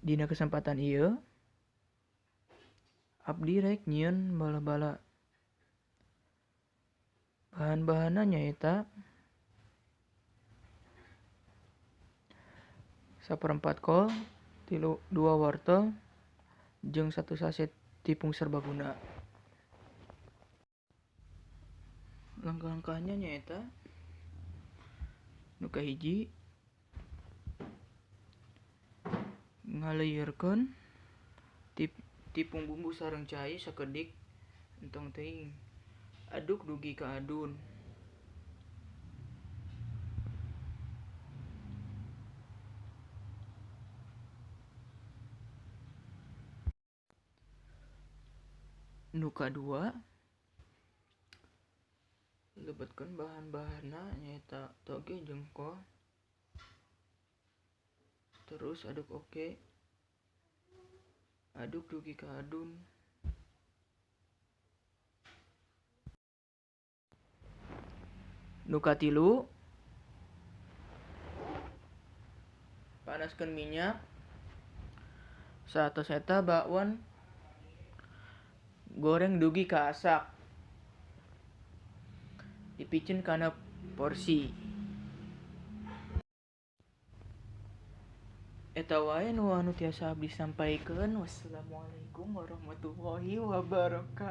Dina kesempatan ieu abdi rek nyieun bala-bala. Bahan-bahanna nyaeta 1/4 kol, 2 wortel, jeung 1 saset tipung serbaguna. Langkah-langkahnya nyaeta nu kahiji, ngaleuyerkeun tipung bumbu sareng cai sakedik entong teuing, aduk dugi ka adun. Nu kadua, lebetkeun bahan-bahanna nyaeta toge jeung kol, terus aduk oge, aduk dugi ka adun. Nu katilu, panaskeun minyak saatos eta bakwan goreng dugi ka asak, dipiceun kana porsi. Eta wae nu anu tiasa abdi sampaikeun. Wassalamualaikum warahmatullahi wabarakatuh.